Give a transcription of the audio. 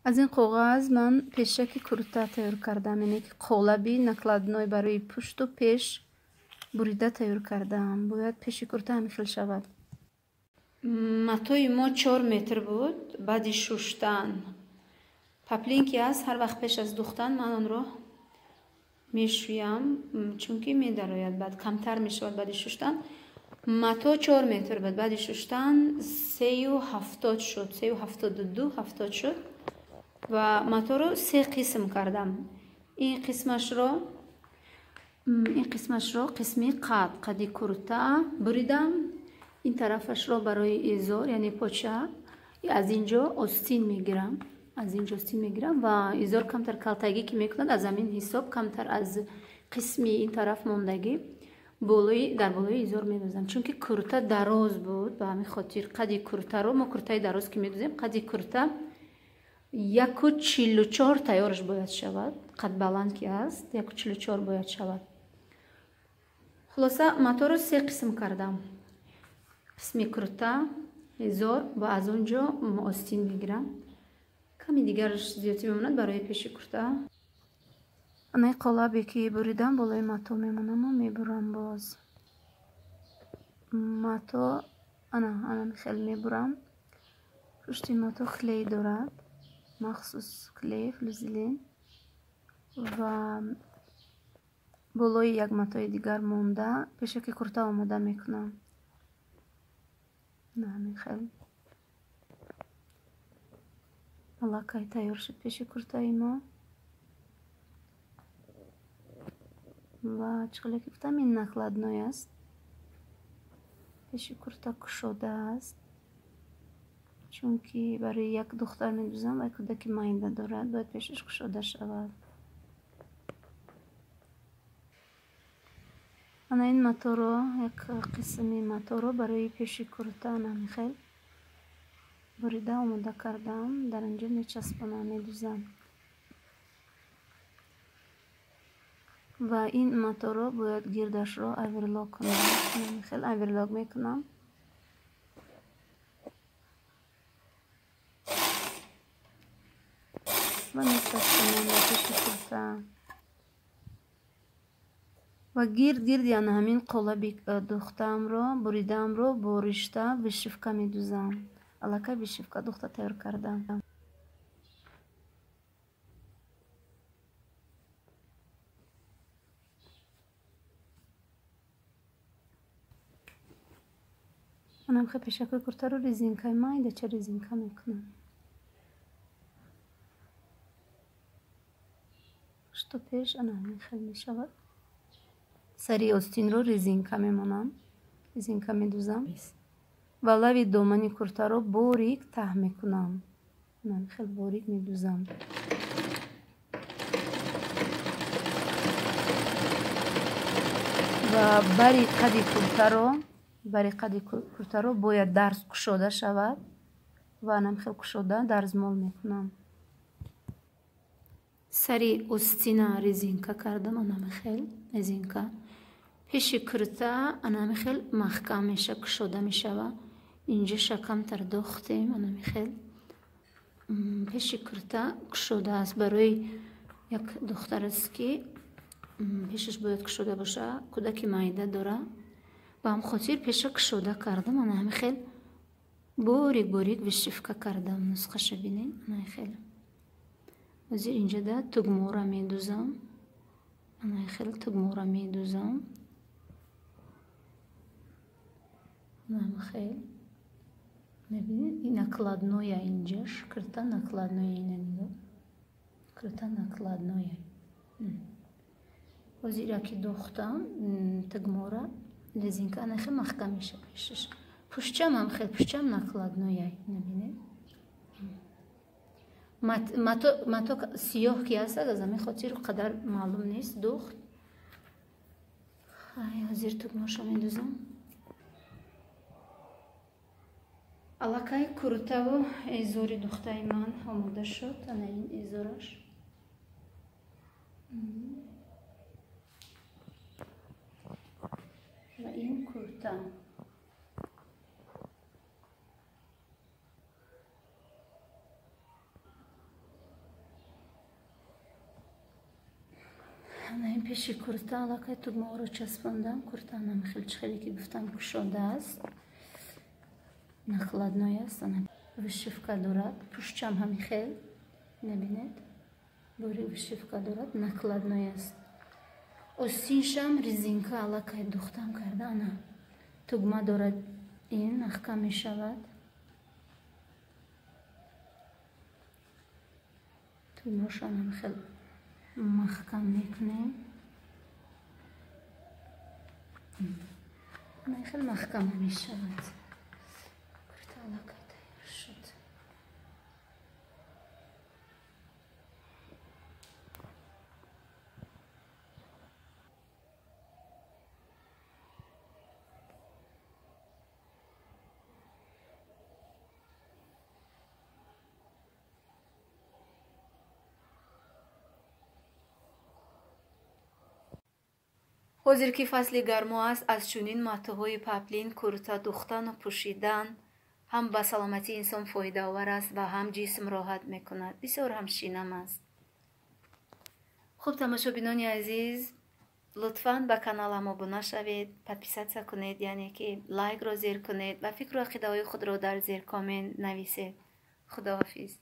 Аз ин коғаз ман пешаки курта тайёр кардам, яъне ки қолаби накладной барои пушту пеш бурида тайёр кардам. Бояд пеши курта ҳамин хел шавад. Матои мо 4 метр буд. Баъди шуштан паплин ки аст, ҳар вақт пеш аз духтан ман онро мешӯям, чунки медарояд, баъд камтар мешавад баъди шуштан. Мато 4 метр буд, баъди шуштан 3,70 шуд, 3,72 70 шуд. Ва маторо 3 қисм кардам. Ин қисмашро қисми қад, қади курта буридам. Ин тарафашро барои изор, яъне поча, аз инҷо остин мегирам. Аз инҷо остин мегирам ва изор камтар калтагӣ ки мекунад, аз ҳамин ҳисоб камтар аз қисми ин тараф мондагӣ дар болои изор медозам. Чунки курта дароз буд, ба ҳамин хотир қади куртаро, мо куртаи дароз ки медозем, қади курта 1,44 тайёраш бояд шавад. Қад баланд ки аст, 1,44 бояд шавад. Хулоса, маторо 3 қисм кардам. Қисми курта, изор ва аз он ҷо остин мегирам. Ками дигараш зиёдтӣ мемонад барои пеши курта. Анаи қолабе ки буридам болои мато мемонаму мебурам боз. Мато ана хел мебурам. Пушти мато клей дорад, махсус клей флюзелин, ва болои як матои дигар монда пешаки курта омода мекунам. Ҳамин хел аллакай тайёр шуд пеши куртаи мо. Ва чӣ хеле ки гуфтам, ин накладной аст. Пеши курта кушода аст, чунки барои як духтар медӯзам ва кӯдаки майда дорад, бояд пешаш кушода шавад. Ана ин маторо, як қисми маторо барои пеши курта ҳамин хел бурида омода кардам. Дар инҷо мечаспонам, медӯзам. Ва ин маторо бояд гирдашро оверлок кунам. Ҳамин хел оверлок мекунам. Ва мечаспонам ба пеши курта. Ва гирд гирди ана ҳамин қолаби духтаамро, буридаамро бо ришта вышивка медӯзам. Аллакай вышивка духта тайёр кардам. Манам хел пешакои куртаро резинкаи майдача резинка мекунам. Пушту пеш ана ҳамин хел мешавад. Сари остинро резинка мемонам, резинка медӯзам ва лави домани куртаро борик таҳ мекунам. Ҳамин хел борик медӯзам. Ва бари қади куртаро бояд дарз кушода шавад ва ҳамин хел кушода дарзмол мекунам. Сари остина резинка кардам, ҳамин хел резинка. Пеши курта ҳамин хел маҳкам меша, кушода мешава. Инҷоша камтар дохтем, ҳамин хел. Пеши курта кушода аст барои як духтар аст ки пешаш бояд кушода боша, кӯдаки майда дора. Ба ҳам хотир пеша кушода кардам, ана ҳамин хел борик борик вышивка кардам. Нусхаша бинед, ана хел. Ҳозир инҷода тугмора медӯзам. Ана хел тугмора медӯзам. Ана хел. Мебинед, ин накладноя инҷаш, курта накладноя, ина нигоҳ. Курта накладноя. Ҳозир яки духтам тугмора резинка ана хел маҳкам мешавад пешаш. Пушчам ҳам хел, пушчам накладноя, мебинед. Мато сиёҳ ки аст, аз ҳамин хотир қадар маълум нест духт. Ҳозир тугмаша медӯзам. Аллакай куртаву эзори духтаи ман омода шуд. Ана ин эзораш. Ва ин курта. Пеши курта аллакай тугмаҳоро часпондам. Курта анам хел чихеле ки гуфтам кушода аст, накладной аст, ана вышивка дорад. Пуштчам ҳами хел набинед, бори вышивка дорад, накладной аст. Остиншам резинка аллакай духтам карда, ана тугма дорад, ин маҳкам мешавад. Тугмаша анам хел маҳкам мекунем, ана хел маҳкам мешавад. Курта аллакай тайёр шуд. Ҳозир ки фасли гармо аст, аз чунин матоъҳои паплин курта духтану пӯшидан ҳам ба саломатии инсон фоидаовар аст ва ҳам ҷисм роҳат мекунад. Бисёр ҳам шинам аст. Хуб, тамошобинони азиз, лутфан ба каналам обуна шавед, подписаться кунед, яъне ки лайкро зер кунед ва фикру ақидаҳои худро дар зер коммент нависед. Худоҳофиз.